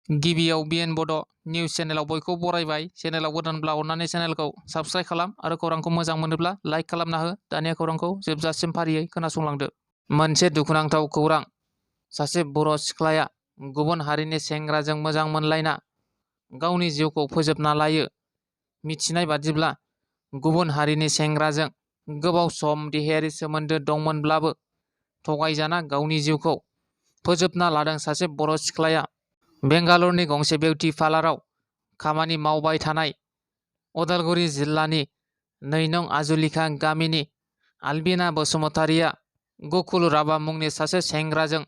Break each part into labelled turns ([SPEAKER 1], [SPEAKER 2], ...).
[SPEAKER 1] गिबियाव बिएन बड' निउस चेनेलाव बयखौ बरायबाय। चेनेलाव गोदानब्ला अननानै चेनेलखौ साबस्क्राइब खालाम आरो खौरांखौ मोजां मोनोब्ला लाइक खालामना हो। दानिया खौरांखौ जोबजासिम फारियै खोनासंलांदो। मोनसे दुखुनांथाव खौरां। सासे बर' सिख्लाया गुबुन हारिनि सेंग्राजों मोजां मोनलायना गावनि जिउखौ फोजोबना लायो। मिथिनाय बादिब्ला गुबुन हारिनि सेंग्राजों गोबाव सम देहायारि सोमोन्दो दंमोनब्लाबो थगायजाना गावनि जिउखौ फोजोबना लादों सासे बर' सिख्लाया। बेंगालरनि गंसे बिउटि पार्लाराव खामानि मावबाय थानाय उदालगुरि जिल्लानि 2 नं आजुलिका गामिनि आलबिना बसुमतारिया गकुल राभा मुंनि सासे सेंग्राजों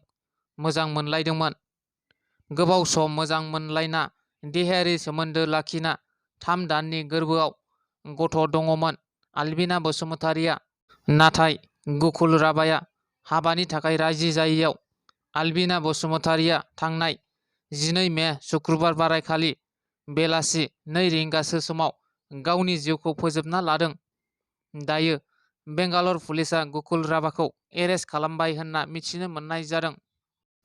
[SPEAKER 1] मोजां मोनलायदोंमोन। गोबाव सम मोजां मोनलायना देहायारि सोमोन्दो लाखिना 3 दाननि गोर्बोआव गथ' दङमोन आलबिना बसुमतारिया। नाथाय गकुल राभाया हाबानि थाखाय राजि जायैयाव आलबिना बसुमतारिया थांनाय 12 मे शुक्रबार बारायखालि बेलासि 2 रिंगासो समाव गावनि जिउखौ फोजोबना लादों। दायो बेंगालर पुलिसा गकुल राभाखौ एरेस्ट खालामबाय होनना मिथिनो मोननाय जादों।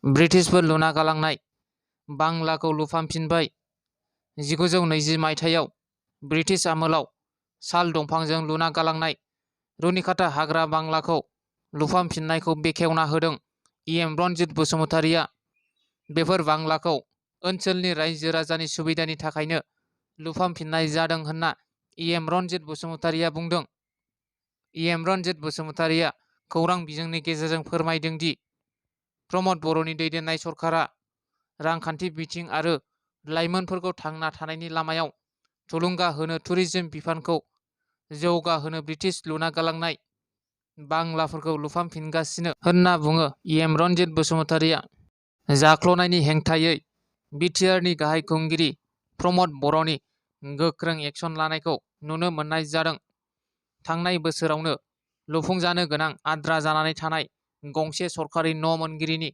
[SPEAKER 1] ब्रिटिशफोर लुना गालांनाय बांलाखौ लुफामफिनबाय। 1920 मायथाइयाव ब्रिटिश आमोलाव साल दंफांजों लुना गालांनाय रुनिखाता हाग्रा बांलाखौ लुफामफिननायखौ बेखेवना होदों इएम रनजित बसुमतारिया। बेफोर बांलाखौ ओनसोलनि रायजो राजानि सुबिदानि थाखायनो लुफामफिननाय जादों होनना इएम रनजित बसुमतारिया बुंदों। इएम रनजित बसुमतारिया खौरां बिजोंनि गेजेरजों फोरमायदों दि प्रमद बर'नि दैदेननाय सरकारा रांखान्थि बिथिं आरो लाइमोनफोरखौ थांना थानायनि लामायाव थुलुंगा होनो टुरिज्म बिफानखौ जौगाहोनो ब्रिटिश लुना गालांनाय बांलाफोरखौ लुफामफिनगासिनो होनना बुङो इएम रनजित बसुमतारिया। जाख्ल'नायनि हेंथायै बिटिआरनि गाहाय खुंगिरि प्रमद बर'नि गोख्रों एक्सन लानायखौ नुनो मोननाय जादों। थांनाय बोसोरावनो लुफुंजानो गोनां आद्रा जानानै थानाय गंसे सरकारि न' मोनगिरिनि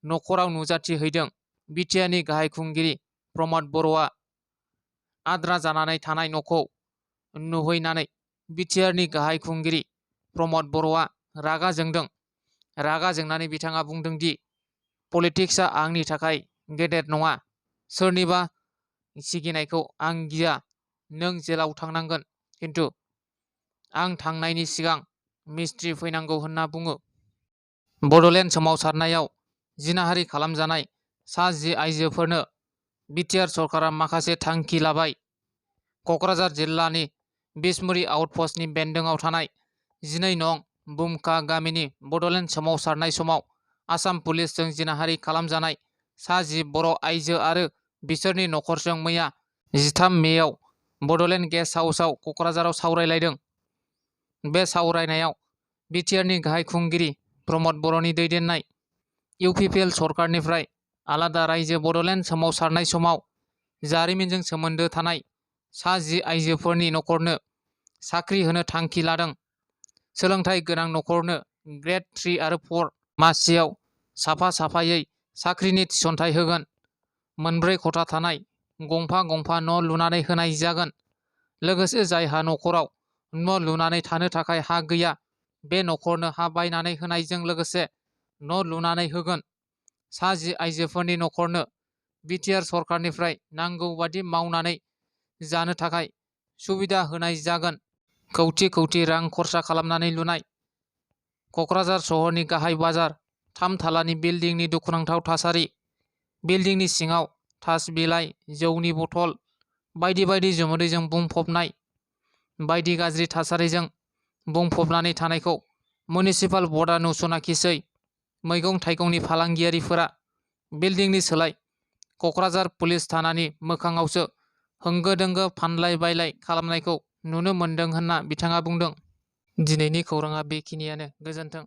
[SPEAKER 1] न'खराव नुजाथिहैदों बिटिआरनि गाहाय खुंगिरि प्रमद बर'आ। आद्रा जानानै थानाय न'खौ नुहैनानै बिटिआरनि गाहाय खुंगिरि प्रमद बर'आ रागा जोंदों। रागा जोंनानै बिथाङा बुंदों दि पलिटिक्सआ आंनि थाखाय गेदेर नङा। सोरनिबा सिगिनायखौ आं गिया। नों जेलाव थांनांगोन, खिन्थु आं थांनायनि सिगां मिस्ट्रि फैनांगौ होनना बुङो। बड'लेण्ड सोमावसारनायाव जिनाहारि खालामजानाय सा 10 आइजोफोरनो बिटिआर सरकारा माखासे थांखि लाबाय। क'क्राझार जिल्लानि बिसमुरि आउटपस्टनि बेन्दोंआव थानाय 12 नं बुमका गामिनि बड'लेण्ड सोमावसारनाय समाव आसाम पुलिसजों जिनाहारि खालामजानाय सा 10 बर' आइजो आरो बिसोरनि नखरजों मैया 13 मेआव बड'लेण्ड गेस्ट हाउसआव क'क्राझाराव सावरायलायदों। बे सावरायनायाव बिटिआरनि गाहाय खुंगिरि प्रमद बर'नि दैदेननाय इउपिपिएल सरकारनिफ्राय आलादा रायजो बड'लेण्ड सोमावसारनाय समाव जारिमिनजों सोमोन्दो थानाय सा 10 आइजोफोरनि नखरनो साख्रि होनो थांखि लादों। सोलोंथाइ गोनां नखरनो ग्रेड 3 आरो 4 मासियाव साफा साफायै साख्रिनि थिसनथाइ होगोन। 4 खथा थानाय गंफा गंफा न' लुनानै होनाय जागोन। लोगोसे जायहा नखराव न' लुनानै थानो थाखाय हा गैया बे नखरनो हा बायनानै होनायजों लोगोसे न' लुनानै होगोन। सा 10 आइजोफोरनि नखरनो बिटिआर सरकारनिफ्राय नांगौ बादि मावनानै जानो थाखाय सुबिदा होनाय जागोन। कौटि कौटि रां खरसा खालामनानै लुनाय क'क्राझार सहरनि गाहाय बाजार 3 थालानि बिल्डिंनि दुखुनांथाव थासारि। बिल्डिंनि सिङाव थास बिलाइ, जौनि बथल बायदि बायदि जुमुदैजों बुंफबनाय बायदि गाज्रि थासारिजों बुंफबनानै थानायखौ मिउनिसिपाल बर्डआ नुसनाखिसै। मैगं थाइगंनि फालांगियारिफोरा बिल्डिंनि सोलाय क'क्राझार पुलिस थानानि मोखाङावसो होंगो दोंगो फानलाय बायलाय खालामनायखौ नुनो मोनदों होनना बिथाङा बुंदों। दिनैनि खौराङा बेखिनियानो। गोजोन्थों।